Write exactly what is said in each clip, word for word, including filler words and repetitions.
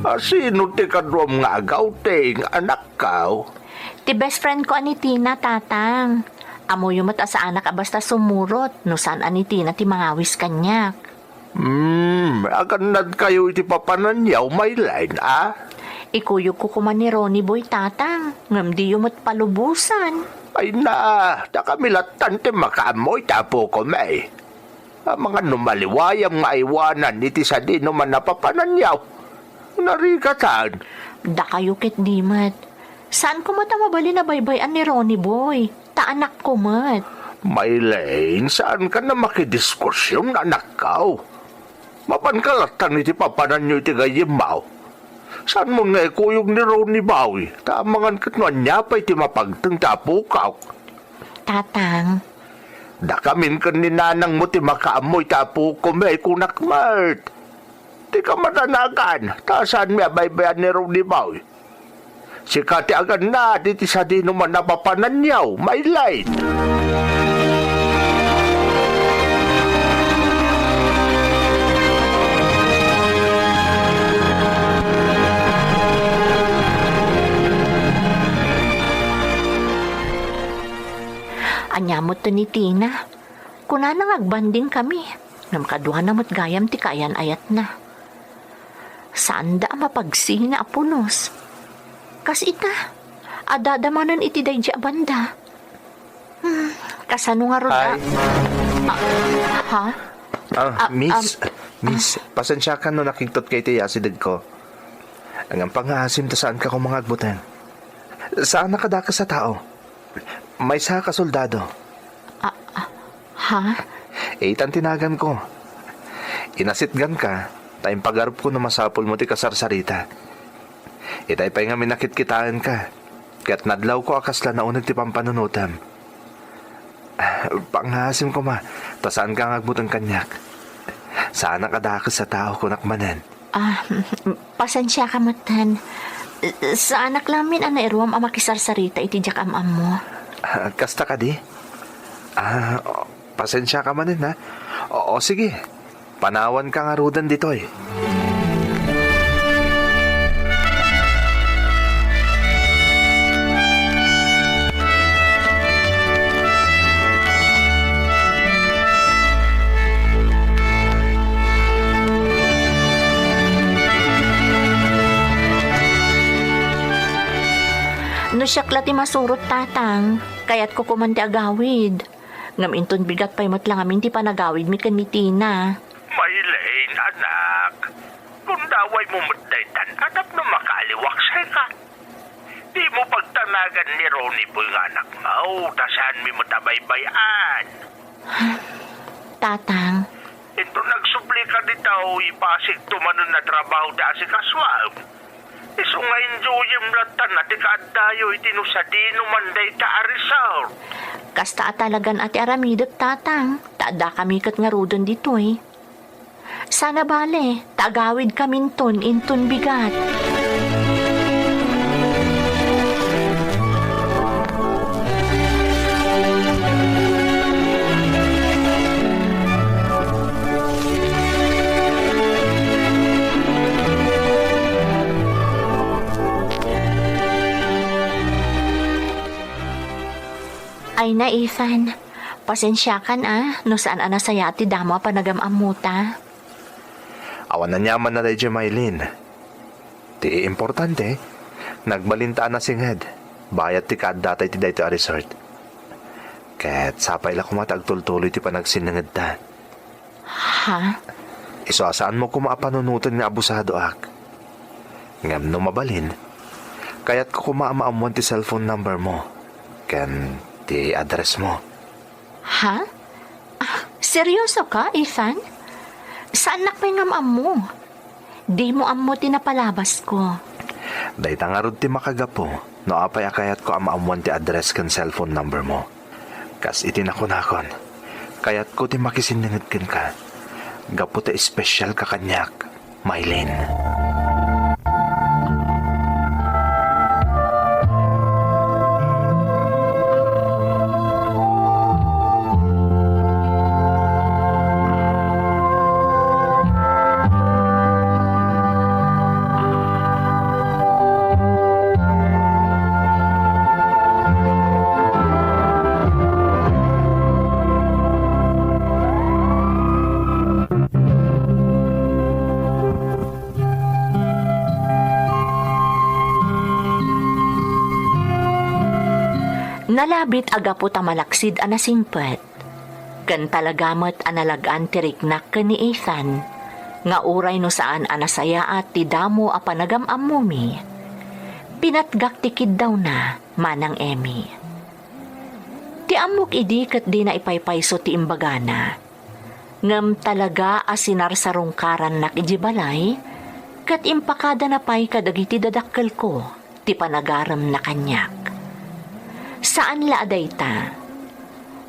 A, sino ti kaduam nga agawting, anakko? Ti best friend ko a ni Tina, Tatang. Ammoyo met a saanak a basta sumurot no saan a ni Tina ti mangawis kaniak. Hmm, agannadkayo iti papananyaw, Maylin, a? Ikuyogko koma ni Ronnie Boy, Tatang, ngem diyo met palubosan. Ay na, dakami lattan ti makaammo iti apokomi. Amangan no maliwayam nga aywanan iti sadinoman a papananyaw. Narigatan. Dakayo ketdi met. Saanko met a mabalin a baybay-an ni Ronnie Boy. Ta anakko met. Maylin, saankan a makidiskusion, anakko. Mapanka lattan iti papananyo iti gayyemmo. Saanmon nga ikuyog ni Ronnie Boy, ta amangan ket no ania pay ti mapagteng ti apokak. Tatang. Dakamin ken ni nanangmo ti makaammo iti apokomi, kunak met. Dika madanagan, ta saanmi a baybay-an ni Ronnie Boy. Sika ti agannad iti sadinoman a papananyaw, Maylin. Ania met ni Tina? Kunana nga agbanding kami, ngem kaduana met gayam ti kaayan-ayatna. Saanda a mapagsina a pulos. Kas ita, addada manen iti daydi a banda. Hmm, kasano ngarud a... Ay. Ah, ha? Ah, Ah, miss, um, miss, ah. Pasensiakan no nakigtotka iti asidegko. Ngem pangngaasim ta saanka koma nga agbuteng. Saanak a dakes a tao. Maysa ka soldado. Ah, ah, ha? Itan ti naganko. Inasitganka, ta impagarupko no masapulmo ti kasarsarita. Itay pay nga minakitkitaenka, ket nadlawko a kasla nauneg ti pampanunotem. Pangngaasim koma, ta saanka nga agbuteng kaniak. Saanak a dakes a tao, kunak manen. Ah, pasensiaka metten. Saanak lamin a nairuam a makisarsarita iti diak am-ammo. Ah, kasta kadi? Ah, pasensiaka manen, ha? O, o, sige. Panawanka ngaruden ditoy. No siak la ti masurot, Tatang, kayatko koman ti agawid. Ngem inton bigat pay met la ngamin ti panagawidmi ken ni Tina. Maylin, anak, gundawaymo met daytan a tapno makaaliwaksayka. Dimo pagtanagan ni Ronnie Boy nga anakmo, ta saanmi met a baybay-an. Tatang. Inton agsublika ditoy, ipasigto manen a trabaho ti asikasuam. Isu nga enjoyem lattan a ti kaaddayo iti no sadinoman dayta a resort. Kasta a talagan a ti aramidek, Tatang, ta addakami ket ngaruden ditoy. Saan a bale, ta agawidkaminton inton bigat. Ay na, Ethan. Pasensiakan a, no saan a nasayaat ti damo a panagam-ammota. Awan aniamanna daydiay, Maylin. Ti importante, nagbalinta a nasinged, bayat ti kaaddata iti daytoy a resort. Ket sapay la koma ta agtultuloy ti panagsinningedta. Ha? Isu a saanmo koma a panunoten nga abusadoak. Ngem no mabalin, kayatko koma a maammuan ti cellphone number mo ken ti address mo. Ha? Ah, seryoso ka, Ethan? Saannak pay nga maammo? Dimo ammo ti napalabasko. Dayta ngarud ti makagapu no apay a kayatko a maammuan ti address ken cellphone number mo. Kas iti nakunakon, kayatko ti makisinninged kenka gapu ta espesyal ka kaniak. Maylin. Nalabit a gapu ta malaksid a nasingpet, ken talaga met a nalag-an ti riknak ken ni Ethan, nga uray no saan a nasayaat ti damo a panagam-ammomi, pinatgak ti kiddawna, Manang Emmy. Ti ammok idi ket dina ipaypayso ti imbagana. Ngem talaga a sinarsarungkarannak idiay balay, ket impakadana pay kadagiti dadakkelko ti panagaremna kaniak. Saan la a dayta.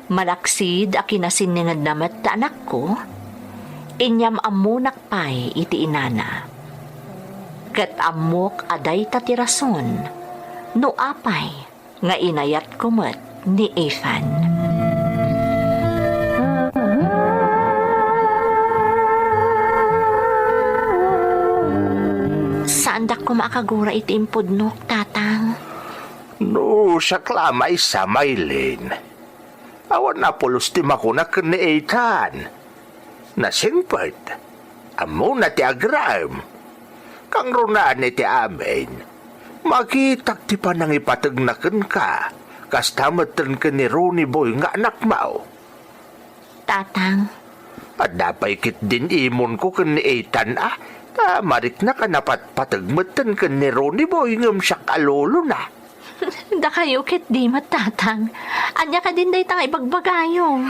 Malaksid a kinasinningedna met ti anakko, inyam-ammonak pay iti inana. Ket ammok a dayta ti rason no apay nga inayatko met ni Ethan. Saandak koma a kagura iti impudnok, Tatang. No, siak la maysa, Maylin. Awan a pulos ti makuna ken ni Ethan. Nasingpet. Ammona ti agraem. Kangrunaan iti amin, makitak ti panangipategna kenka, kasta metten ken ni Ronnie Boy nga anakmo. Tatang. Adda pay ketdin imonko ken ni Ethan a, ta mariknak a napatpateg metten ken ni Ronnie Boy ngem siak a lolona. Dakayo ketdi met, Tatang. Ania kadin dayta nga ibagbagayo?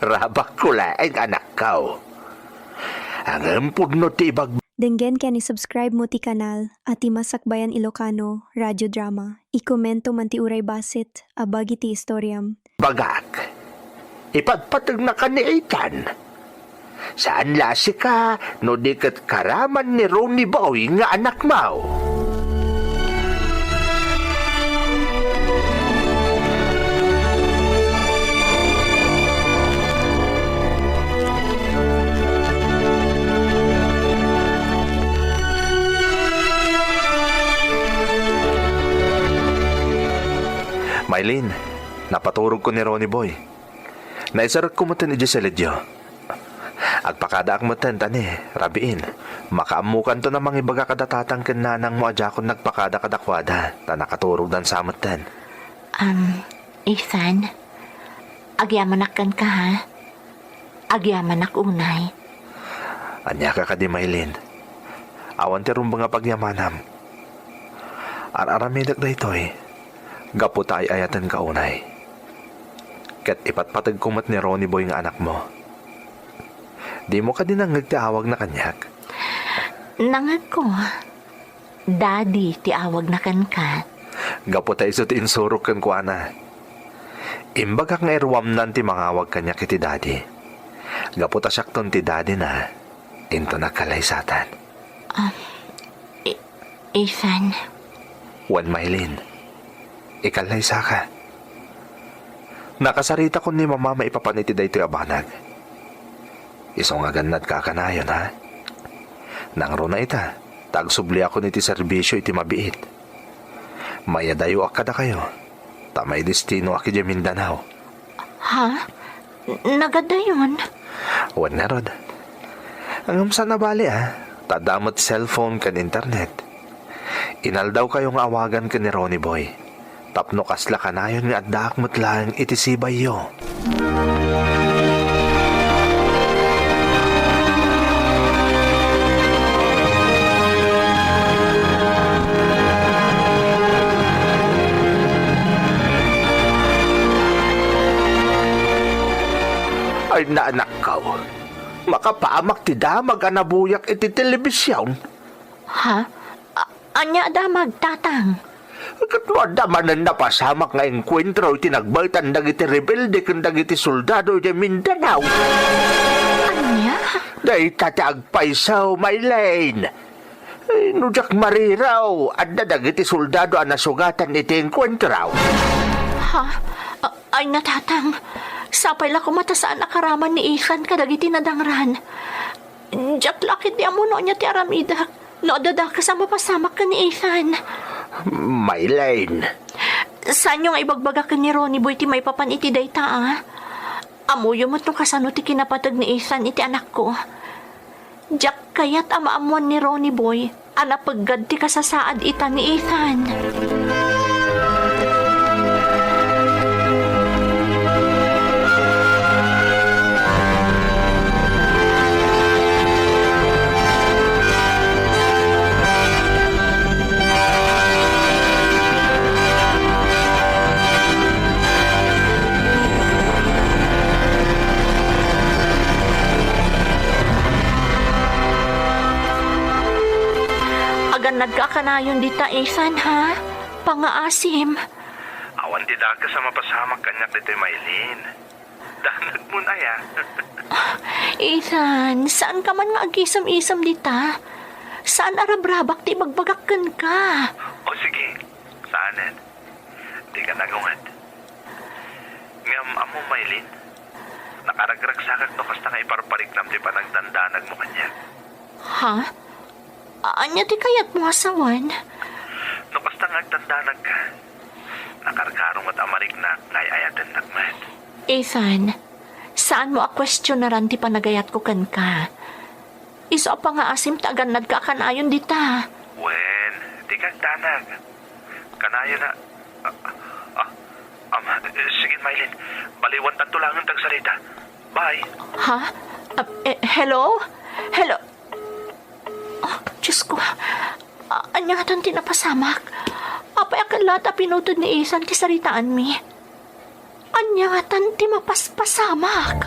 Rabakko laeng, anakko. Ngem pudno ti ibag- Denggen ken i-subscribe mo ti kanal a ti Masakbayan Ilocano Radio Drama. I-commento man ti uray bassit a bagi ti istoriam. Bagak. Ipatpategna ken ni Ethan. Saan la a sika, no di ket karaman ni Ronnie Boy nga anakmo. Maylin, napaturogko ni Ronnie Boy. Naisarekko metten idiay silidyo. Agpakadaak metten ta ni, rabiin, makaammokanton a mangibaga kada tatang ken nanangmo a diakon nagpakada kadakuada, ta nakaturogdan sa metten. Am, Ethan, agyamanak kenka, ha? Agyamanak unay. Ania ka kadi, Maylin? Awan ti rumbeng a pagyamanam. Ar-aramidek daytoy gapu ta ay-ayatenka unay. Ket ipatpategko met ni Ronnie Boy nga anakmo. Dimo kadi nangngeg ti awagna kaniak? Nangngegko. Daddy ti awagna kenka. Gapu ta isu ti insurok kenkuana. Imbagak nga iruamnan ti mangawag kaniak iti daddy. Gapu ta siakton ti daddyna, inton agkallaysatan. Ah, I-, Ethan. Wen, Maylin, ikallaysaka. Nakasaritakon ni Mama maipapan iti daytoy a banag. Isu nga gannadka a kanayon, ha? Nangruna ita, ta agsubliakon iti serbisio iti mabiit. Mayadayoak kadakayo, ta maidestinoak idiay Mindanao. Ha? Nagadayon? Wen ngarud. Ngem saan a bale, a, ta adda met cellphone ken internet. Inaldawkayo nga awagan ken ni Ronnie Boy, tapno kasla kanayon nga addaak met laeng iti sibayyo. Ay, naanakko, makapamak ti damag a nabuyak iti telebision. Ha? A-, ania a damag, Tatang? Ket no adda manen napasamak nga engkuentro iti nagbaetan dagiti rebelde ken dagiti soldado iti Mindanao. Ania? Dayta ti agpayso, Maylin. Eh, no diak mariraw, adda dagiti soldado a nasugatan iti engkuentro. Ha? A-, ay, natatang. Sapay la koma ta saan a karaman ni Ethan kadagiti nadangran. Diak la ketdi ammo no ania ti aramidek no adda dakes a mapasamak ken ni Ethan. Maylin. Saanyo nga ibagbaga ken ni Ronnie Boy ti maipapan iti dayta, a? Ammoyo met no kasano ti kinapateg ni Ethan iti anakko. Diak kayat a maammoan ni Ronnie Boy a napeggad ti kasasaad ita ni Ethan. Agannadka a kanayon dita, Ethan, ha? Pangngaasim. Awan ti dakes a mapasamak kaniak ditoy, Maylin. Danagmon aya. Ethan, saanka man nga agisem-isem dita. Saan a rabrabak ti ibagbagak kenka. O sige, saanen. Dika nagunget. Ngem ammo, Maylin, nakaragragsakak no kasta nga iparpariknam ti panagdandanagmo kaniak. Ha? Ania ti kayatmo a sawen? No kasta nga agdandanagka, nakarkaro met a mariknak nga ay-ayatennak met. Ethan, saanmo a kuestionaran ti panagayatko kenka. Isu a pangngaasim ta agannadka a kanayon dita. Wen, dika agdanag. Kanayon a, ah, ah, am, sige, Maylin. Baliwantanto laeng ti agsarita. Bye. Ha? Ah, eh, hello? Hello? Oh, Diyos ko. A-, ania ngatan ti napasamak? Apay a ket latta a pinuted ni Ethan ti saritaanmi? Ania ngatan ti mapaspasamak?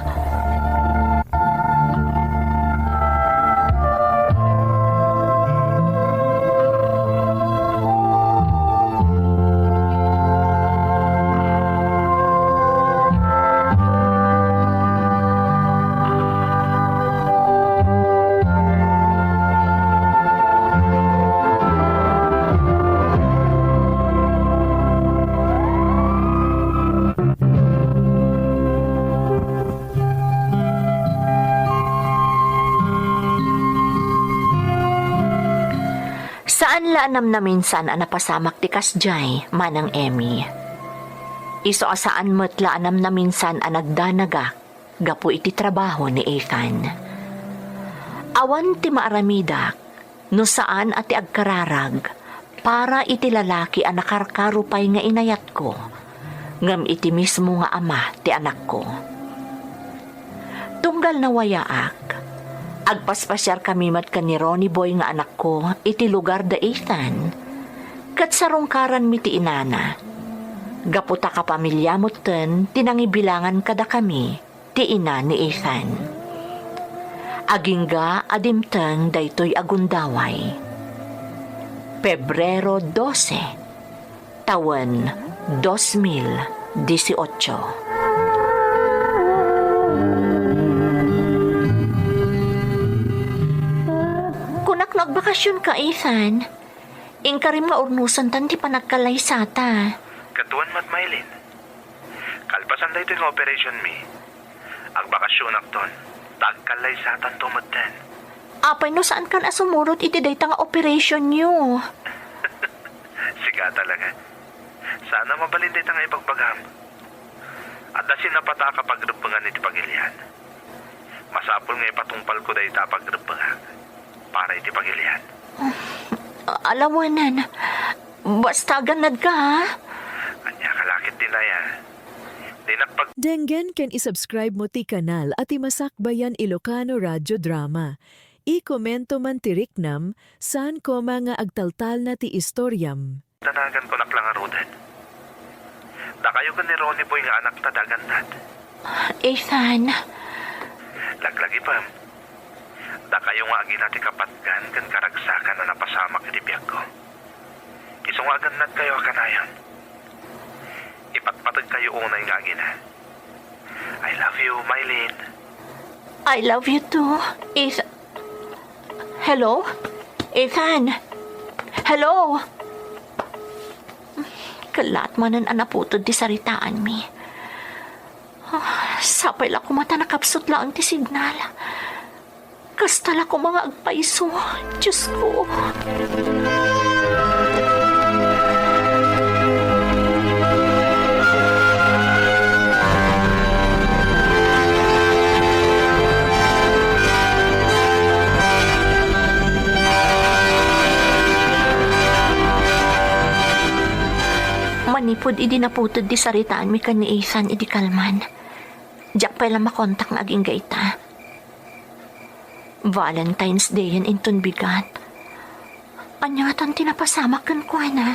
Saan la a namnaminsan a napasamak ti kasdiay, Manang Emmy. Isu a saan met la a namnaminsan a nagdanagak gapu iti trabaho ni Ethan. Awan ti maaramidak no saan a ti agkararag para iti lalaki a nakarkaro pay nga inayatko, ngem iti mismo nga ama ti anakko. Tunggal nawayaak, agpaspasiarkami met ken ni Ronnie Boy nga anakko iti lugar da Ethan, ket sarungkaranmi ti inana. Gapu ta kapamilya metten ti nangibilangan kadakami ti ina ni Ethan. Agingga a dimteng daytoy a gundaway. Pebrero dose, tawen dos mil dieciocho. Kunak no agbakasionka, Ethan. Inkarim nga urnosentan ti panagkallaysata. Kaduan met, Maylin. Kalpasan daytoy nga operationmi, agbakasionakton, ta agkallaysatanto metten. Apay no saankan a sumurot iti dayta nga operationyo? Sika talaga. Saan a mabalin dayta nga ibagbagam. Adda sinapata a kapagrebbengan iti pagilian. Masapul nga ipatungpalko dayta a pagrebbengak para iti pagilian. Alawanan. Basta agannadka, ha? Ania ka lakit dinaya? Dinak pag- Denggen ken i-subscribe mo ti kanal a ti Masakbayan Ilocano Radio Drama. I-komento man ti riknam, saan koma nga agtaltalna ti istoriam. Tanagan ko nak lang aruden. Dakayo ken ni Ronnie Boy nga anakta dagannad. Ethan. Laglagipem. Dakayo nga agina ti kapatgan ken karagsakan a napasamak iti biagko. Isu nga agannadkayo a kanayon. Ipatpategkayo unay nga agina. I love you, Maylin. I love you too, Ethan. Hello? Ethan? Hello? Kellaat manen a naputed ti saritaanmi. Ah, sapay la koma ta nakapsut laeng ti signal. Kasta la koma nga agpayso, Diosko. Manipud idi naputed ti saritaanmi ken ni Ethan idi kalman, diak pay la makontak nga agingga ita. Valentine's Day-en inton bigat. Ania ngatan ti napasamak kenkuana?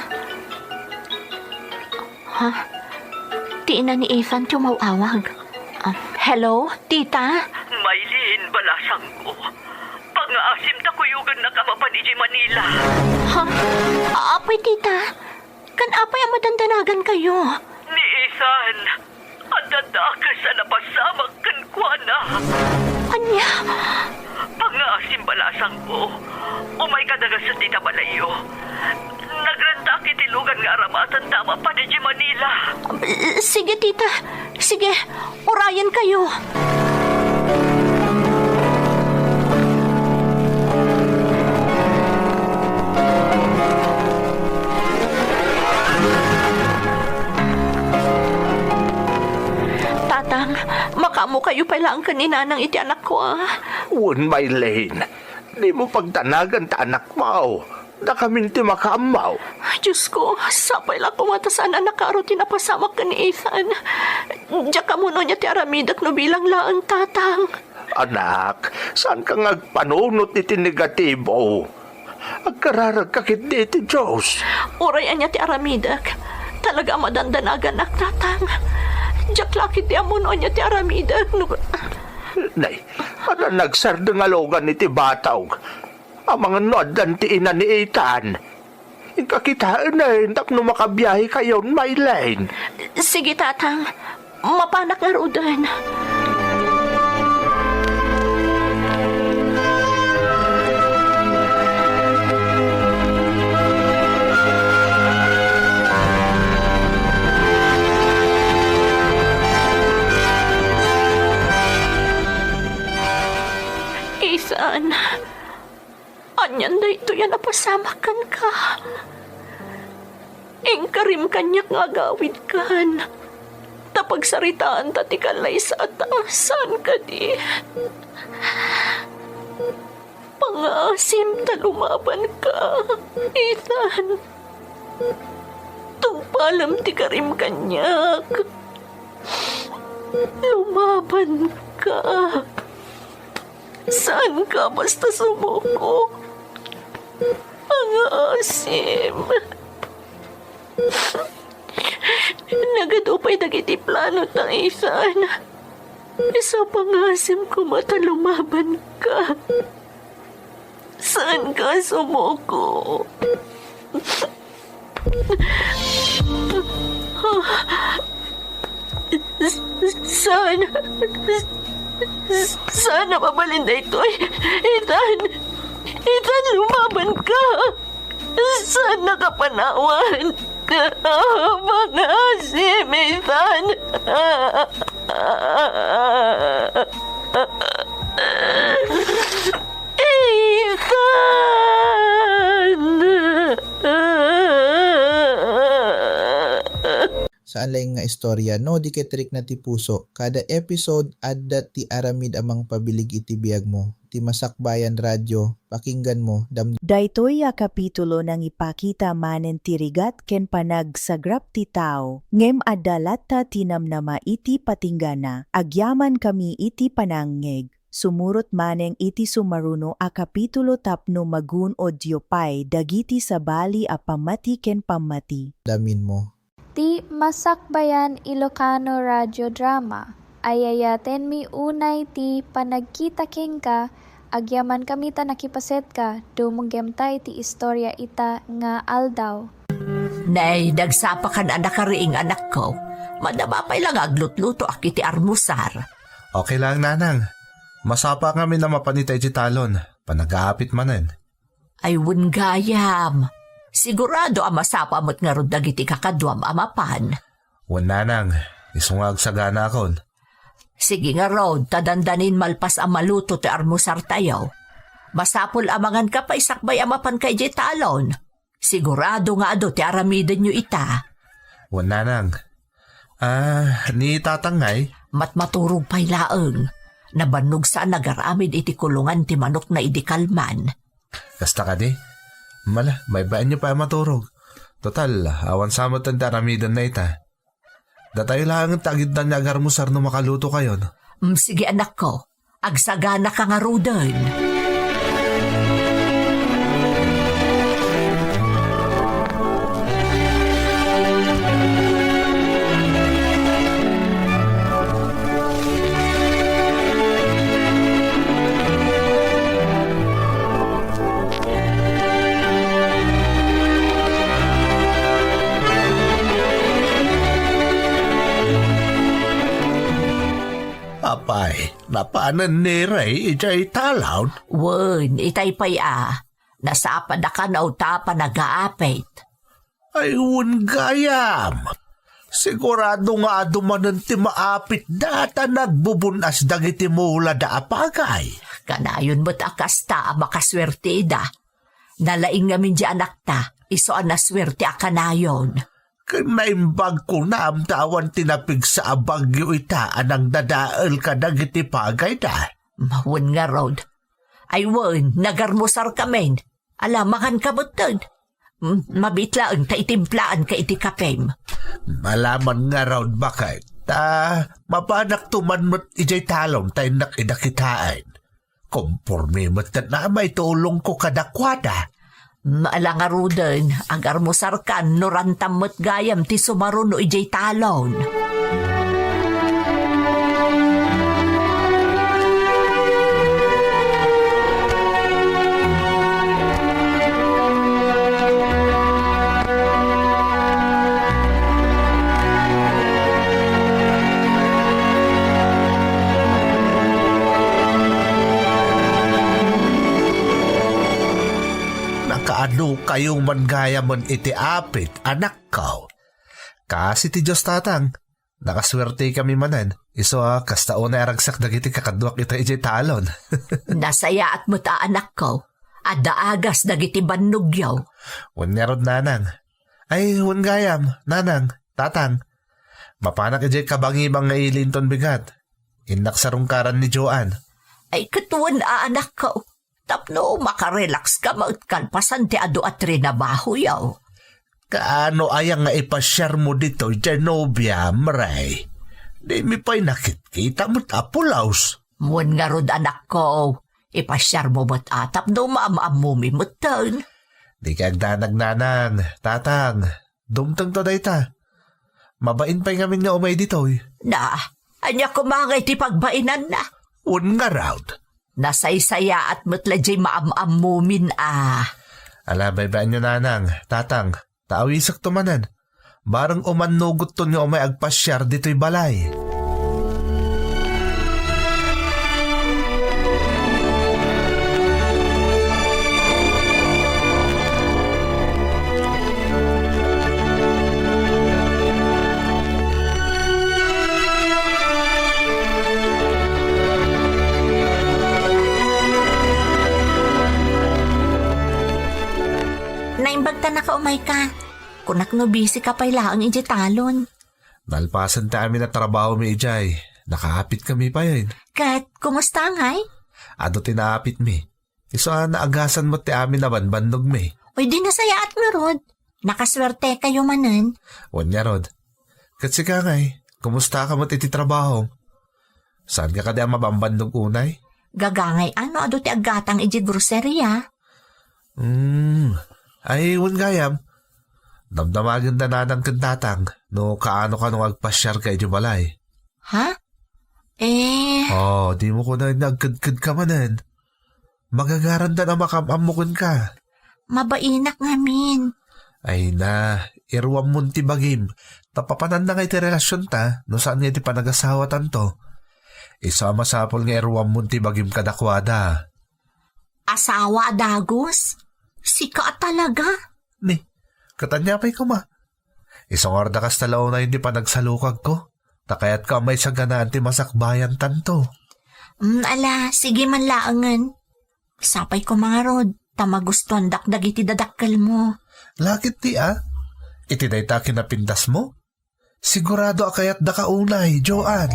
Ha? Ti ina ni Ethan ti umaw-awag. Ah, hello, tita? Maylin, balasangko. Pangngaasim ta kuyogannak a mapan idiay Manila. Ha? Apay, tita? Kan apay a madandanagankayo? Ni Ethan, adda dakes a napasamak kenkuana. Ania? Pangngaasim, balasangko. Umayka daga sadi ta balayyo. Nagrentak iti lugan nga aramatenta a mapan idiay Manila. Sige, tita. Sige, urayenkayo. Tatang, makaammokayo pay laeng ken ni Nanang iti anakko, a? Wen, Maylene, dimo pagdanagan ta anakmo. Dakamin ti makaammo. Diosko, sapay la koma ta saan a nakaro ti napasamak ken ni Ethan. Diak ammono ania ti aramidek no bilang laeng, Tatang. Anak, saanka nga agpanunot iti negatibo. Agkararagka ketdi iti Dios. Uray ania ti aramidek, talaga a madandanaganak, Tatang. Diak la ketdi ammono ania ti aramidek no... Nay, adda nagsardeng a lugan iti batog. Amangan no addan ti ina ni Ethan. Inka kitaen, eh, tapno makabiahekayon, Maylene. Sige, Tatang. Mapanak ngaruden. Ethan, anian daytoy a napasamak kenka? Inkarim kaniak nga agawidkan ta pagsaritaanta ti kallaysata, saan kadi? Pangngaasim ta lumabanka, Ethan. Tungpalem ti karim kaniak. Lumabanka. Saanka basta sumuko. Pangngaasim. Nagadu pay dagiti planota, Ethan. Isu a pangngaasim koma ta lumabanka. Saanka sumuko. Saan? Saan a mabalin daytoy? Ethan! Ethan, lumabanka! Saan a kapanawan? Pangngaasim, Ethan! Ethan! Saan laeng nga istorya, no di ket rikna ti puso. Kada episode, adda ti aramid a mangpabilig iti biagmo. Ti Masakbayan Radio, pakingganmo, dam- Daytoy a kapitulo nangipakita manen ti rigat ken panagsagrap ti tao, ngem adda latta ti namnama iti patinggana. Agyamankami iti panangngeg. Sumurot manen iti sumaruno a kapitulo tapno magun-odyo pay dagiti sabali a pammati ken pammati. Daminmo. Ti Masakbayan Ilocano Radio Drama. Ayayatenmi unay ti panagkita kenka, agyamankami ta nakipasetka, dumngegta iti istorya ita nga aldaw. Nay, nagsapakan a nakariing, anakko. Madama pay la nga aglutlutoak iti armusar. Okay lang, nanang. Masapa ngamin a mapan ita iti talon. Panagaapit manen. Ay, wen gayam. Sigurado a masapa met ngarud dagiti kakaduam a mapan. Wen, nanang, isu nga agsaganaakon. Sige ngarud, ta dandanin malpas a maluto ti armusartayo. Masapul a manganka pay sakbay a mapanka idiay talon. Sigurado nga adu ti aramidenyo ita. Wen, nanang. Ah, ni tatang ngay? Matmaturog pay laeng. Nabannog saan nga agaramid iti kulongan ti manokna idi kalman. Kasta kadi? Mala, baybay-anyo pay a maturog. Total, awan sa met ti aramidenna ita. Datayo laeng ti agiddan nga agarmusar no makalutokayon. Mm, sige, anakko. Agsaganaka ngaruden. Napanen ni Ray idiay talon? Wen, itay pay a. Nasapadakano ta panagaapit. Ay, wen gayam. Sigurado nga adu manen ti maapitda ta nagbubun-as dagiti mulada a pagay. Kanayon met a kasta a makasuertida. Nalaing ngamin di anakta, isu a nasuerte a kanayon. Ken naimbag kunam ta awan ti napigsa a bagyo ita a nangdadael kadagiti pagayda. Mawen ngarud. Ay wen, nagarmusarkamin. Ala, manganka metten. Mm, mabiit laeng ta itimplaanka iti kapem. Malaman ngarud, baket. Ta, mapanakto man met idiay talon ta innak ida kitaen. Komporme met ken a maitulongko kadakuada. Mm, ala ngaruden, agarmusarkan no rantam met gayam ti sumaruno idiay talon. Nakaadukayo man gayamen iti apit, anakko. Kaasi ti Dios, tatang. Nakasuertekami manen, isu a kasta unay a ragsak dagiti kakaduak ita idiay talon. Nasayaat met a anakko, adda agas dagiti bannogyo. Wen ngarud, nanang. Ay, wen gayam, nanang, tatang. Mapanak idiay kabangibang nga ili inton bigat. Innak sarungkaran ni Joan. Ay, ket wen a anakko. Tapno makarelakska met kalpasan ti adu a trinabahoyo. Kaano aya nga ipasiarmo ditoy, Genovia, Mray? Dimi pay nakitkita met a pulos. Wen ngarud, anakko, ipasiarmo met a tapno maam-ammomi metten. Dika agdanag, nanang, tatang. Dumtengto dayta. Mabain pay ngamin nga umay ditoy. Na, ania koma ngay ti pagbainanna? Wen ngarud. Nasaysayaat met la diay maam-ammomin a. Ala, baybay-anyo, nanang, tatang, ta awisekto manen. Bareng umannogotton nga umay agpasiar ditoy balay. Naimbag ta nakaumayka. Kunak no busy ka pay laeng idiay talon. Nalpasen ti amin a trabahomi idiay. Nakaapitkami payen. Ket, kumusta ngay? Adu ti naapitmi. Isu a naagasan met ti amin a banbannogmi. Oy, di nasayaat ngarud. Nakasuertekayo manen. Wen ngarud. Ket sika ngay, kumusta ka met iti trabaho? Saan ka kadi a mabambannog unay? Gagangay a no adu ti aggatang iti groceria. Hmm. Ay, wen gayam. Damdamagen da nanang ken tatang no kaano kano nga agpasiar ka iti balay. Ha? Eh. Oh, di mo kuna nga agkedked ka manen. Magagarandan a makaam-ammo kenka. Mabainak ngamin. Ay na, iruammon ti bagim. Tapapanan na nga iti relasyonta, no saan nga iti panagasawatanto. Isu a masapul nga iruammon ti bagim kadakuada. Asawa a dagus? Sika a talaga? Ni, ket ania pay koma? Isu ngarud a kasta la unay ti panagsalukagko, ta kayatko a maisaganaan ti masakbayantanto. Mm, ala, sige man laengen. Sapay koma ngarud, ta magustuandak dagiti dadakkelmo. Lakit ti a? Iti dayta a kinapindasmo? Sigurado a kayatdaka unay, Joan.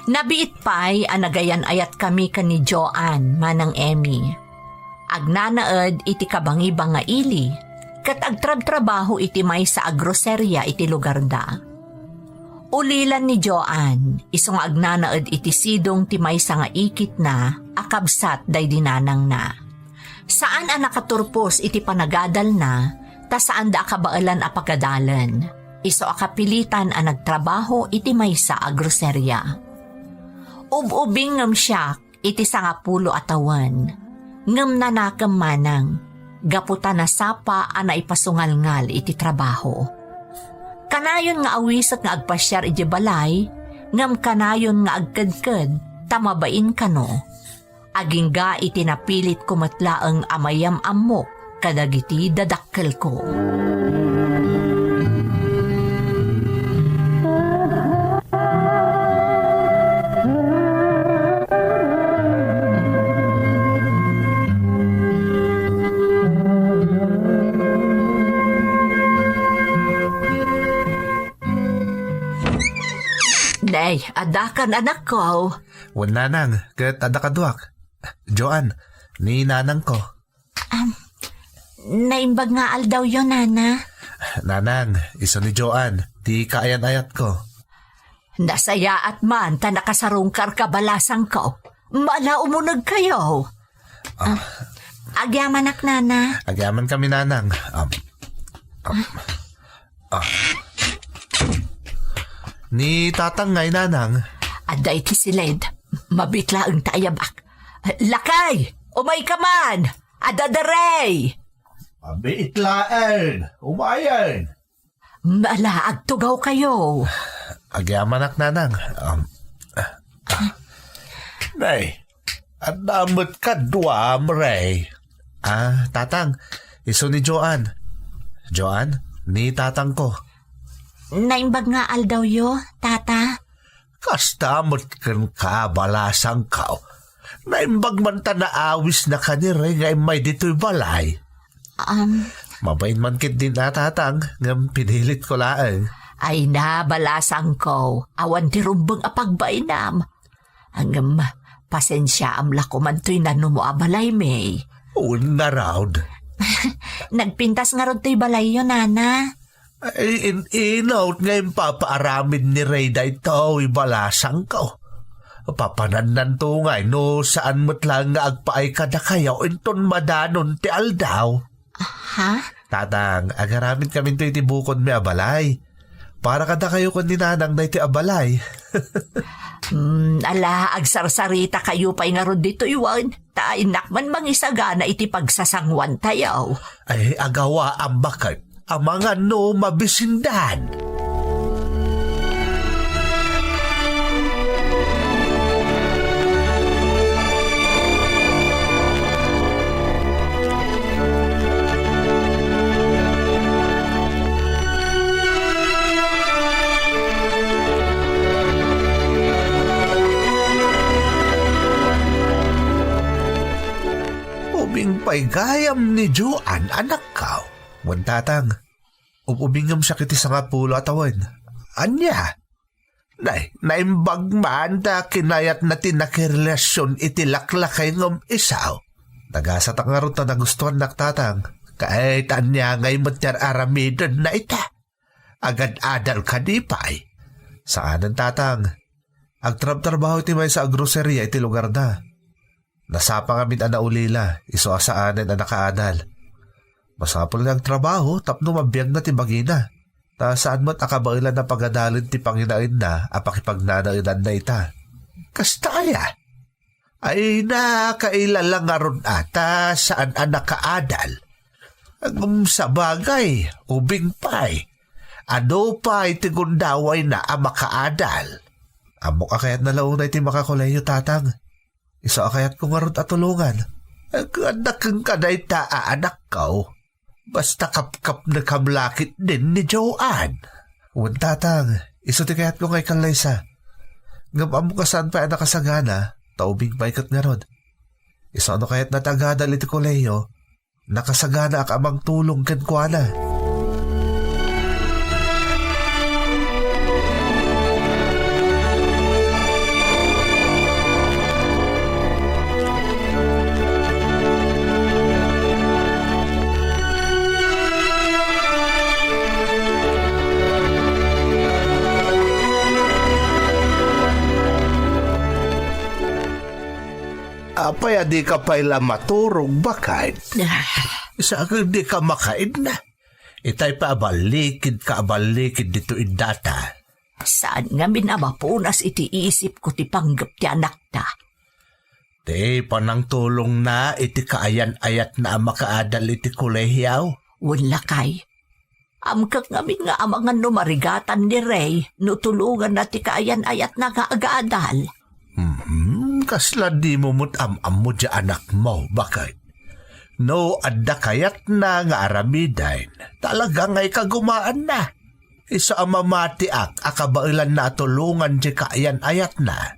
Nabiit pay a nagayan-ayatkami ken ni Joan, Manang Emmy. Agnanaed iti kabangibang nga ili, ket agtrabtrabaho iti maysa a groseria iti lugarda. Ulilan ni Joan, isu nga agnanaed iti sidong ti maysa nga ikitna a kabsat daydi nanangna. Saan a nakaturpos iti panagadalna, ta saanda a kabaelan a pagadalen. Isu a kapilitan a nagtrabaho iti maysa a groseria. Ub-ubing ngem siak iti sangapulo a tawen, ngem nanakem manang, gapu ta nasapa a naipasungalngal iti trabaho. Kanayon nga awisek nga agpasiar idiay balay, ngem kanayon nga agkedked ta mabain kano. Agingga iti napilitko met laeng a mayam-ammok kadagiti dadakkelko. Nay, adda kan anakko. Wen, nanang, ket adda kaduak. Joan, ni nanangko. Am, naimbag nga aldawyo, nana. Nanang, isu ni Joan, ti kaayan-ayatko. Nasayaat man ta nakasarungkarka, balasangko. Mala, umunegkayo. Ah. Ah, agyamanak, nana. Agyaman kami, nanang. Am, am. Ah. Ni tatang ngay, nanang. Adda iti siled. Mabiit laeng ta ayabak. Lakay! Umayka man! Adda darey! Mabiit laeng! Umayen! Mala, agtugawkayo. Agyamanak, nanang. Um, ah, ah. Nay, adda met kaduam, Rey. Ah, tatang, isu ni Joan. Joan, ni tatangko. Naimbag nga aldawyo, tata? Kasta met kenka, balasangko. Naimbag man ta naawisnaka ni Rey nga immay ditoy balay. Um. Mabain man ketdin a, tatang, ngem pinilitko laeng. Ay na, balasangko, awan ti rumbeng a pagbainam. Ngem, pasensiaam la koman toy nanumo a balaymi. Wen ngarud. Nagpintas ngarud toy balayyo, nana. Ay, in-inut nga impapaaramid ni Rey daytoy, balasangko. Papanannanto ngay no saan met laeng nga agpaay kadakayo inton madanon ti aldaw. Ha? Tatang, agaramid kaminto iti bukodmi a balay. Para kadakayo ken ni nanang daytoy a balay. Hmm, ala, agsarsarita kayo pay ngarud ditoy wen. Ta innak man mangisagana iti pagsasanguantayo. Ay, agawaam baket. Amangan no mabisindan. Ubing pay gayam ni Joan, anakko. Wen, tatang, ub-ubingem siak iti sangapulo a tawen. Ania? Nay, naimbag man ta kinayatna ti nakirelasion iti laklakay ngem isu. Nagasatak ngarud ta nagustuannak, tatang. Ket ania ngay met ti ar-aramidenna ita? Agad-adal kadi pay? Saanen, tatang. Agtrabtrabaho iti maysa a groseria iti lugarda. Nasapa ngamin a naulila, isu a saanen a nakaadal. Masapul nga agtrabaho tapno mabiagna ti bagina. Ta saan met a kabaelan a pagadalen ti panginaenna a pakipagnanaedanna ita. Kasta aya? Ay, nakailala ngarud a ta saan a nakaadal. Ngem sabagay, ubing pay. Adu pay ti gundawayna a makaadal. Ammok a kayatna la unay ti makakolehiyo, tatang. Isu a kayatko ngarud a tulongan. Agkuanda kenka dayta a anakko. Basta kapkapnekam la ketdin ni Joan. Wen, tatang, isu ti kayatko nga ikallaysa. Ngem ammok a saan pay a nakasagana, ta ubing pay ket ngarud. Isu a no kayatna ti agadal iti kolehiyo, nakasaganaak a mangtulong kenkuana. Apay a dika pay la maturog, baket? Ah. Sa dika makaidna. Itay pay a ballikidka a ballikid ditoy id data. Saan ngamin a mapunas iti isipko ti panggep ti anakta. Ti panangtulongna iti kaayan-ayatna a makaadal iti kolehiaw? Wen, lakay. Amkek ngamin nga amangan no marigatan ni Rey no tulonganna ti kaayan-ayatna nga agadal. Mhm, kasla dimo met am-ammo diay anakmo, baket? No adda kayatna nga aramiden, talaga nga ikagumaanna. Isu a mamatiak a kabaelanna a tulongan diay kaayan-ayatna.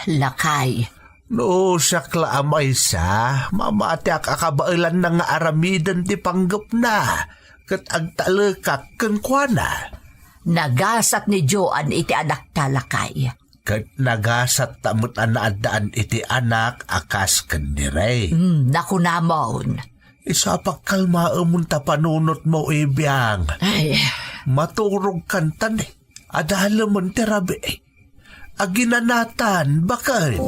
Lakay. No siak la a maysa, mamatiak a kabaelanna nga aramiden ti panggepna, ket agtalekak kenkuana. Nagasat ni Joan iti anakta, lakay. Ket nagasatta met a naaddaan iti anak a kas ken ni Rey. Hmm, nakunamon. Isu a pagkalmaemon ta panunotmo, ibiang. Ay. Maturogkanto ni. Adalemen ti rabii. Aginanatan, baket.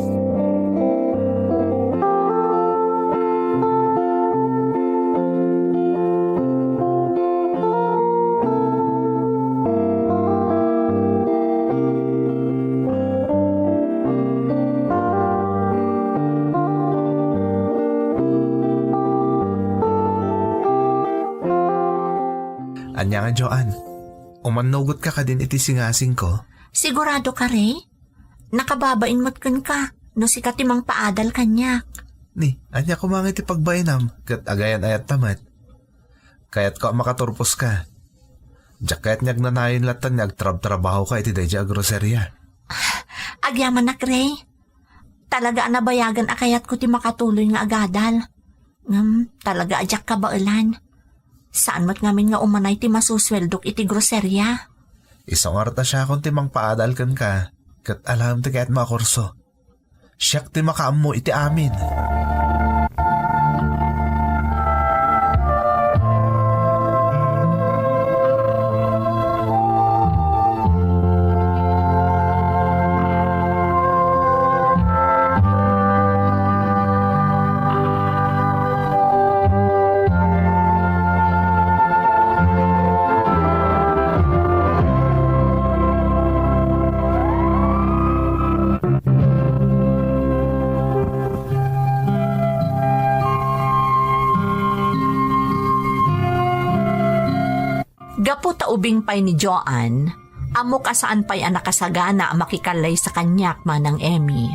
Ania nga, Joan? Umannugotka kadin iti singasingko? Sigurado ka, Rey? Nakababain met kenka no sika ti mangpaadal kaniak. Ni, ania koma nga iti pagbainam ket agayan-ayatta met? Kayatko a makaturposka. Diak kayat nga agnanayon latta nga agtrabtrabahoka iti daydiay a groseria. Agyamanak, Rey. Talaga a nabayagen a kayatko ti makatuloy nga agadal. Ngem talaga a diak kabaelan. Saan met ngamin nga umanay ti masusueldok iti groseria. Isu ngarud a siakon ti mangpaadal kenka, ket alaem ti kayatmo a kurso. Siak ti makaammo iti amin. Gapu ta ubing pay ni Joan, ammok a saan pay a nakasagana a makikallaysa kaniak, Manang Emmy.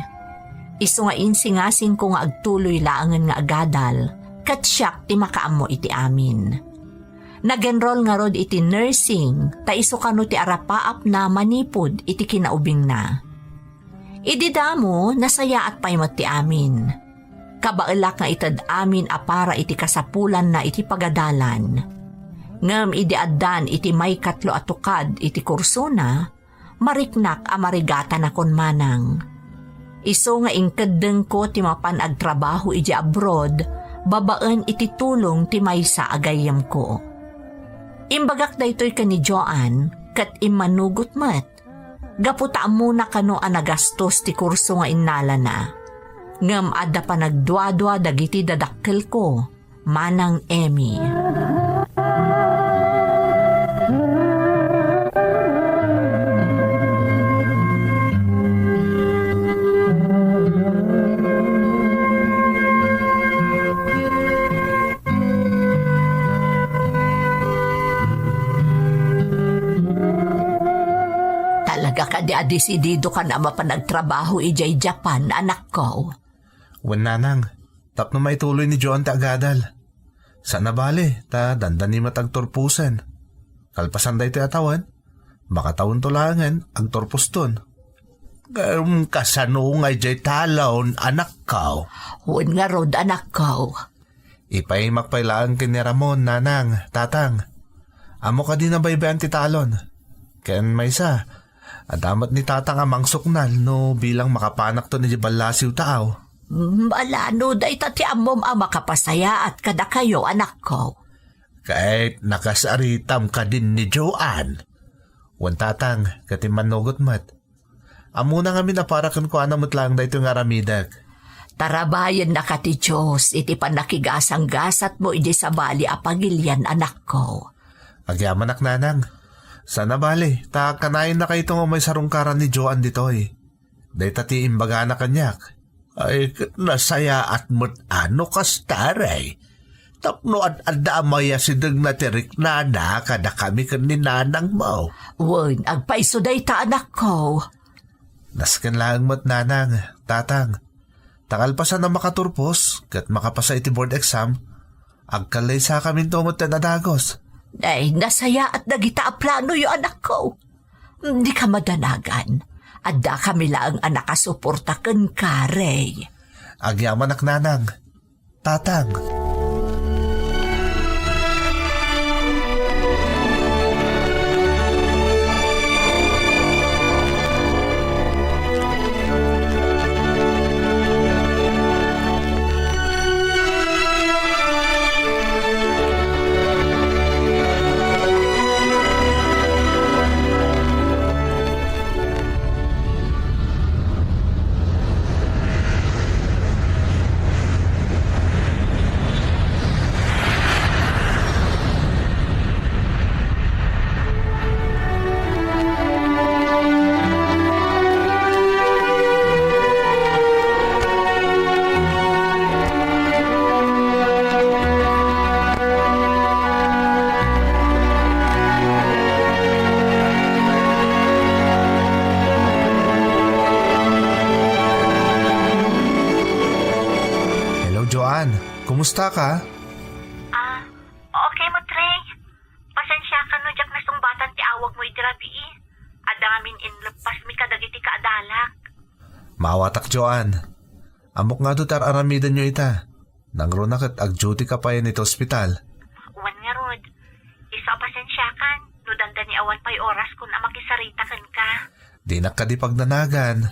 Isu nga insingasingko nga agtuloy laengen nga agadal, ket siak ti makaammo iti amin. Nag-enroll ngarud iti nursing, ta isu kano ti arapaapna manipud iti kinaubingna. Idi damo, nasayaat pay met ti amin. Kabaelak nga ited amin a para iti kasapulanna iti pagadalan. Ngem idi addan iti maikatlo a tukad iti kursona, mariknak a marigatanakon manang. Isu nga inkeddengko ti mapan agtrabaho idiay abroad babaen iti tulong ti maysa a gayyemko. Imbagak daytoy ken ni Joan ket immanugot met. Gapu ta ammona kano a nagastos ti kurso nga innalana. Ngem adda panagduadua dagiti dadakkelko, Manang Emmy. Talaga kadi a desididokan a mapan agtrabaho idiay Japan, anakko? Wen, nanang, tapno maituloy ni Joan ti agadal. Saan a bale, ta dandani met agturposen. Kalpasan daytoy a tawen, makatawenton laengen agturposton. Ngem kasano nga idiay talon, anakko? Wen ngarud, anakko. Ipaimak pay laeng ken ni Ramon, nanang, tatang. Ammo kadi nabaybay-an ti talon. Ken maysa, adda met ni tatang a mangsuknal no bilang makapanakton idiay ballasiw taaw. Malano dayta ti ammom a makapasayaat kadakayo, anakko. Ket nakasaritam kadin ni Joan. Wen, tatang, ket immanugot met. Ammona ngamin a para kenkuana met laeng daytoy nga aramidek. Tarabayennaka ti Dios iti pannakigasanggasatmo idi sabali a pagilian, anakko. Agyamanak, nanang. Sana bali, ta kanayennakayto nga umay sarungkaran ni Joan ditoy. Dayta ti imbagana kaniak. Ay, ket nasayaat met a no kasta, Rey. Tapno ad-adda a mayasidegna ti riknana kadakami ken ni nanangmo. Wen, agpayso dayta, anakko. Nasken laeng met, nanang, tatang. Ta kalpasan a makaturpos ket makapasa iti board exam, agkallaysa kaminto metten a dagus. Ay, nasayaat dagita a planoyo, anakko. Dika madanagan. Addakami laeng a nakasuporta kenka, Rey. Agyamanak, nanang. Tatang. Hello, Joanne. Kumusta ka? Ah, okay met, Rey. Pasensiakan no diak nasungbatan ti awagmo iti rabii. Adda ngamin inleppasmi kadagiti kaadalak. Maawatak, Joanne. Ammok nga adu ti ar-aramidenyo ita. Nangruna ket agduty ka payen iti ospital. Wen ngarud, isu a pasensiakan no dandani awan pay oraskon a makisarita kenka. Dinak kadi pagdanagan.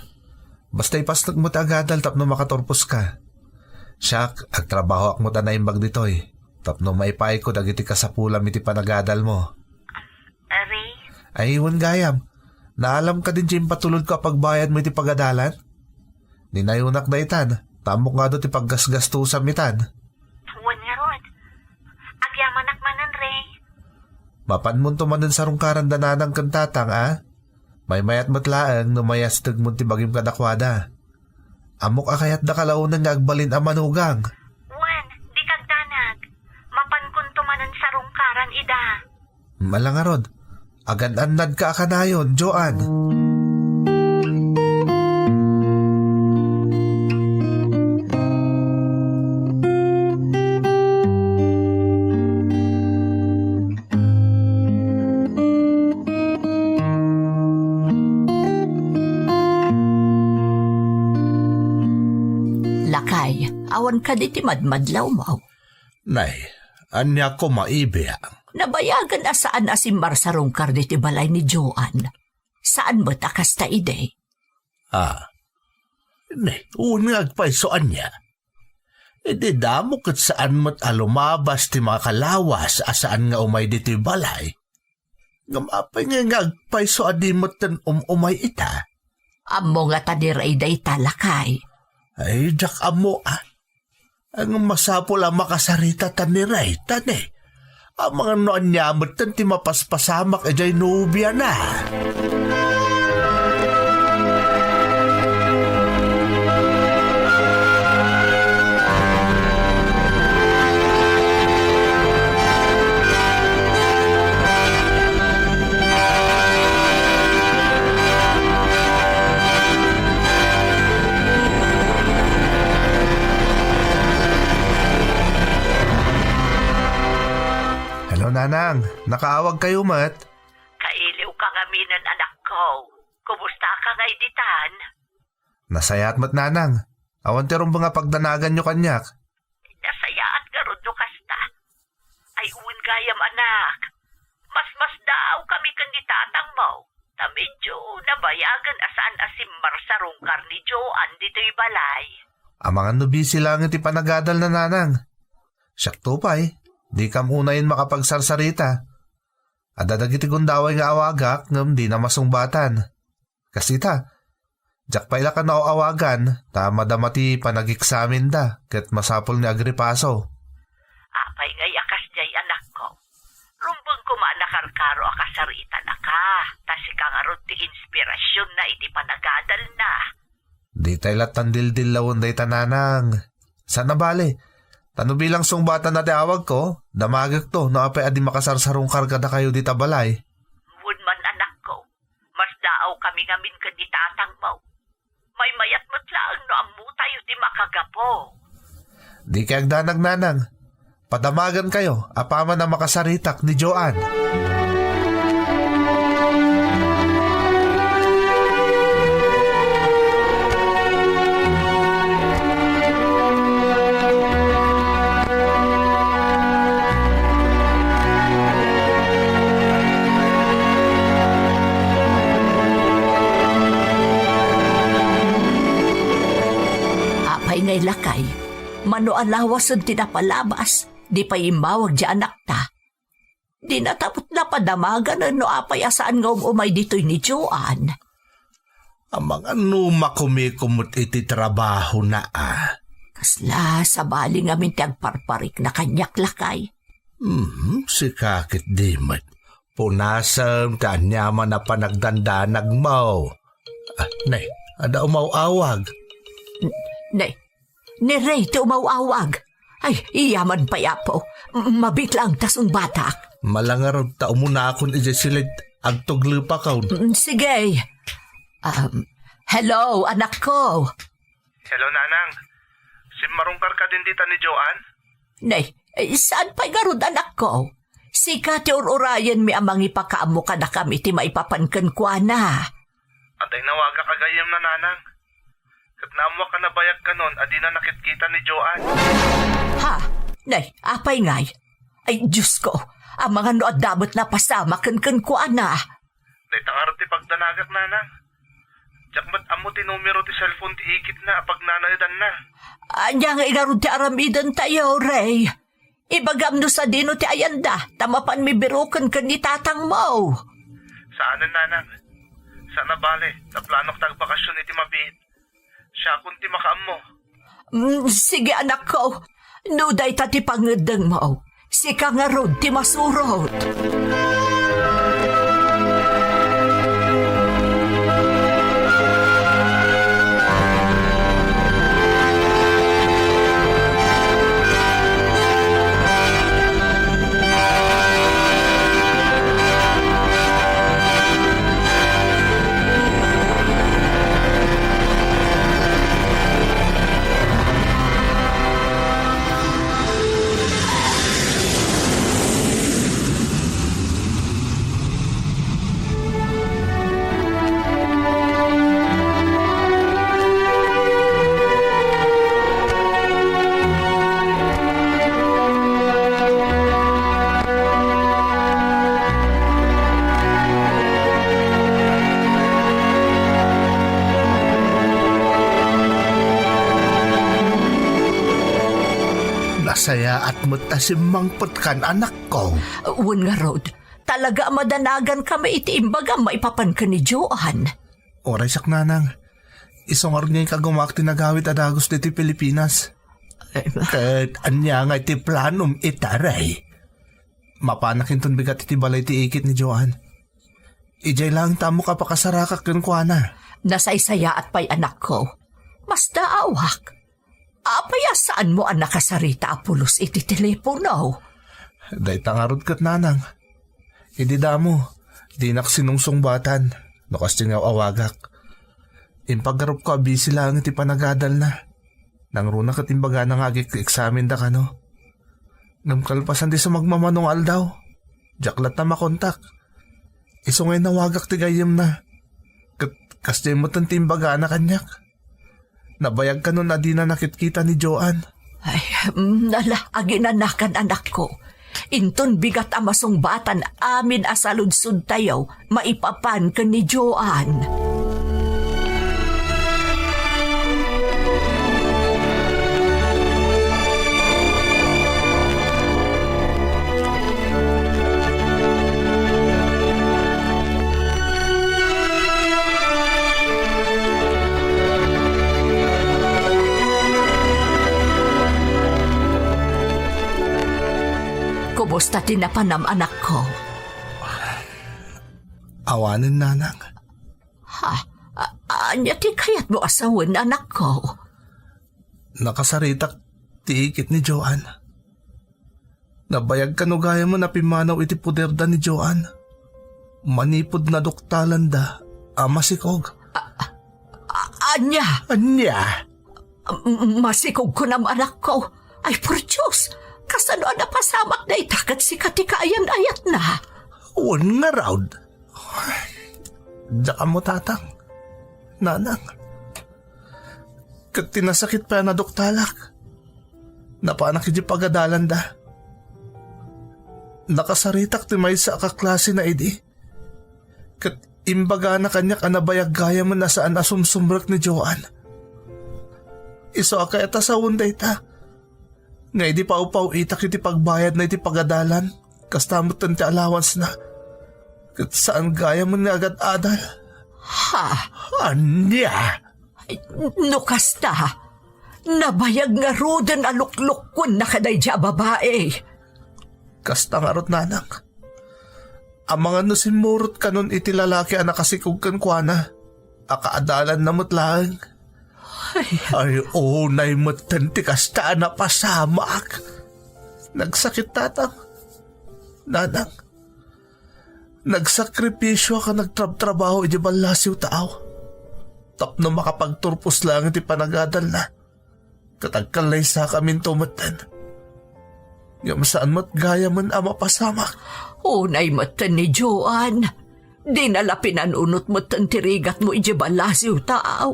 Basta ipasnek mo ti agadal tapno makaturpos ka. Siak, agtrabahoak met a naimbag ditoy tapno maipaayko dagiti kasapulam iti panagadal mo. Ari? Ay, wen gayam. Naalam ka din ti impatulod ko a pagbayad mo iti pagadalan? Ninayonak daytan, ta ammok nga adu ti paggasgastusam itan. Wen ngarud. Agyamanak manen, Rey. Mapanmonto manen sarungkaran da nanang ken tatang, a? Maymayat met laeng no mayastegmon ti bagim kadakuada. Ammok a kayatda kalaonen nga agbalin a manugang. Wen, dika agdanag. Mapankonto manen sarungkaran ida. Ala ngarud, agan-annadka a kanayon, Joan. Lakay, awan kadi ti madmadlawmo? Nay, ania koma, ibiang? Nabayagen a saan a simmarsarungkar ditoy balay ni Joan. Saan met a kasta idi? Ah, ne, wen nga agpayso ania? Idi damo ket saan met a lumabas ti makalawas a saan nga umay ditoy balay. Ngem apay ngay nga agpayso a di metten um-umay ita? Ammo ngata ni Rey dayta, lakay? Ay, diak ammo, a. Ngem masapul a makasarita ta ni Rey, ta ne, amangan no ania metten ti mapaspasamak idiay nobiana. Hello, Nanang. Nakaawag kayo met? Kailiw ka ngaminen, anakko. Kumusta ka ngay ditan? Nasayaat met, Nanang. Awan ti rumbeng a pagdanaganyo kaniak. Nasayaat ngarud no kasta. Ay, wen gayam, anak. Masmasdaaw kami ken ni tatangmo. Ta medyo nabayagen a saan a simmarsarungkar ni Joan ditoy balay. Amangan no busy laeng ti panagadalna, Nanang. Siakto pay, dikam unayen makapagsarsarita. Adda dagiti gundaway nga awagak ngem dina masungbatan. Kas ita, Diak pay la kano aw-awagan, ta madama ti panageksaminda, ket masapul nga agripaso. Apay ngay a kasdiay, anakko? Rumbeng koma a nakarkaro a kasaritanaka, ta sika ngarud ti inspirasionna iti panagadalna. Ditay lattan dildillawen dayta, nanang. Saan a bali, ta no bilang sungbatanna ti awagko, damagekto no apay a di makasarsarungkar kadakayo dita balay. Wen man, anakko, masdaawkami ngamin ken ni tatangmo. Maymayat met laeng no ammotayo ti makagapu. Dikay agdanag, nanang. Padamagankayo apaman a makasaritak ni Joan. Apay ngay, lakay, mano a lawasen ti napalabas, di pay immawag ti anakta. Dina ta met napadamaganen no apay a saan nga um-umay ditoy ni Joan. Amangan no makumiko met iti trabahona a. Kasla sabali ngamin ti agparparikna kaniak, lakay. Mhm, sika ket di met. Punasem ti aniaman a panagdandanagmo. Ah, nay, adda umaw-awag. N-, nay, ni Ray ti umaw-awag. Ay, iyaman pay, Apo. M-, mabit laeng ta sungbatak. Malangarod ta umunakon idiay silid agtuglepakon. Mm, sige. Um, hello, anakko. Hello, Nanang. Simmarungkar ka din dita ni Joan? Nay, eh, saan pay garud, anakko? Sika ti ur-urayenmi a mangipakaammo kadakami ti maipapan kenkuana. Adda inawagak a gayyemna, Nanang. Ket naammoak a nabayag kanon a dina nakitkita ni Joan. Ha? Nay, apay ngay? Ay, Diyos ko, amangan no adda met napasamak kenkuana. Dayta ngarud ti pagdanagak, Nanang. Diak met ammo ti numero ti cellphone ti ikitna a pagnanaedanna. Ania nga ingarud ti aramidentayo, Ray? Ibagam no sadino ti ayanda, ta mapanmi biroken ken ni tatangmo. Saanen, Nanang. Saan a bale, ta planok ta agbakasyon iti mabiit. Siakon ti makaammo. Mm, sige, anakko. No dayta ti pangeddengmo, sika ngarud ti masurot. Nasayaat met ta simmangpetkan, anakko. Wen ngarud, talaga a madanagankami iti imbagam maipapan ken ni Joan. Uray siak, Nanang. Isu ngarud nga inkagumaak ti nagawid a dagus ditoy Pilipinas. Eh, ket ania nga iti planom ita, Ray? Mapanak inton bigat iti balay ti ikit ni Joan. Idiay laeng ta ammok a pakasarakak kenkuana. Nasaysayaat pay, anakko. Masdaawak. Apay a saanmo a nakasarita a pulos iti telepono? Dayta ngarud ket, Nanang. Idi damo, dinak sinungsungbatan no kasdiay nga aw-awagak. Impaggarupko a busy laeng iti panagadalna. Nangruna ket imbagana nga agik-eksaminda kano. Ngem kalpasan ti sumagmamano nga aldaw, diak latta makontak. Isu nga inawagak ti gayyemna. Ket kasdiay metten ti imbagana kaniak. Nabayag kanon a dina nakitkita ni Joan. Ay, mm, ala, aginanakan, anakko. Inton bigat a masungbatan amin a saludsodtayo maipapan ken ni Joan. Kasta ti napanam, anakko. Awanen, nanang. Ha? A-, ania ti kayatmo a sawen, anakko? Nakasaritak ti ikit ni Joan. Nabayag kano gayamen a pimmanaw iti poderda ni Joan. Manipud naduktalanda a masikog. A-, ania? Ania? M-, masikog kunam, anakko. Ay, por Dios, kasano a napasamak dayta ket sika ti kaayan-ayatna? Wen ngarud. Diak ammo, tatang, nanang. Ket ti nasakit pay a naduktalak, napanak iti pagadalanda. Nakasaritak ti maysa a kaklasina idi. Ket imbagana kaniak a nabayag gayamen a saan a sumsumrek ni Joan. Isu a kayat a sawen dayta. Nga idi pawpaw-itak iti pagbayadna iti pagadalan, kasta metten ti allowance-na. Ket saan gayamen nga agad-adal. Ha? Ania? No kasta, nabayag ngaruden a luklukkuenna kadaydi a babai. Kasta ngarud, nanang. Amangan no simmurot kanon iti lalaki a nakasikog kenkuana. Akaadalanna met laeng. Ay, unay metten ti kasta a napasamak. Nagsakit, tatang, nanang. Nagsakripisio a nagtrabtrabaho iti ballasiw taaw tapno makapagturpos laeng iti panagadalna. Ket agkallaysakaminto metten. Ngem saan met gayamen a mapasamak. Unay metten ni Joan. Dina la pinanunot metten ti rigatmo iti ballasiw taaw.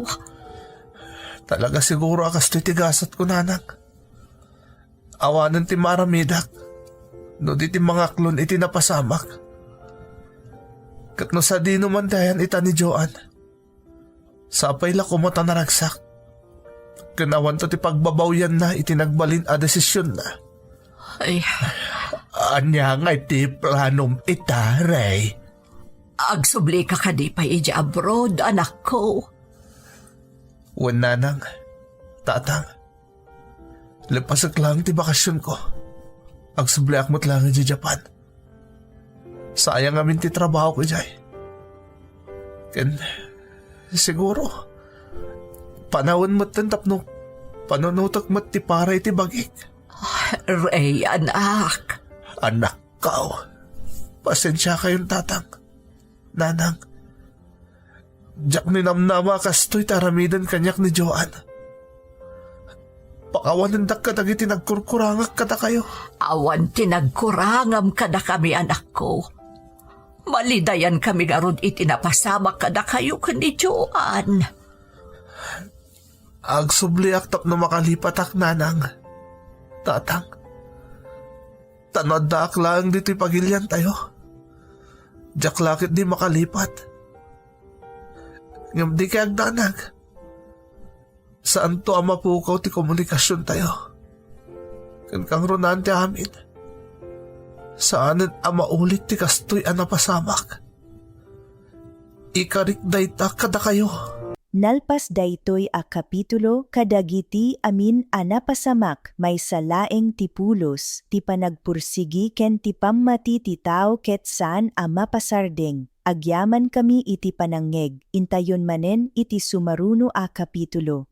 Talaga siguro a kastoy ti gasatko, nanang. Awanen ti maaramidak no di ti mangaklon iti napasamak. Ket no sadino man ti ayan ita ni Joan, sapay la koma ta naragsak. Ken awanto ti pagbabawyanna iti nagbalin a desisionna. Ay. Ania ngay ti planom ita, Rey? Agsublika kadi pay idiay abroad, anakko? Wen, nanang, tatang. Lepasek laeng ti bakasionko. Agsubliak met laeng idiay Japan. Saayang amin ti trabahok idiay. Ken, siguro, panawen metten tapno panunotek met ti para iti bagik. Rey, anak. Anakko. Pasensiakayon, tatang. Nanang, diak ninamnama a kastoy ti aramiden kaniak ni Joan. Pakawanendak kadagiti nagkurkurangak kadakayo. Awan ti nagkurangam kadakami, anakko. Malidayankami ngarud iti napasamak kadakayo ken ni Joan. Agsubliak tapno makalipatak, nanang, tatang. Ta no addaak laeng ditoy pagiliantayo, diak la ketdi makalipat. Ngem dikay agdanag. Saanto a mapukaw ti komunikasiontayo. Ken kangrunaan ti amin, saanen a maulit ti kastoy a napasamak. Ikarik dayta kadakayo. Nalpas daytoy a kapitulo kadagiti amin a napasamak, maysa laeng ti pulos, ti panagpursigi ken ti pammati ti tao ket saan a mapasardeng. Agyamankami iti panangngeg, intayon manen iti sumaruno a kapitulo.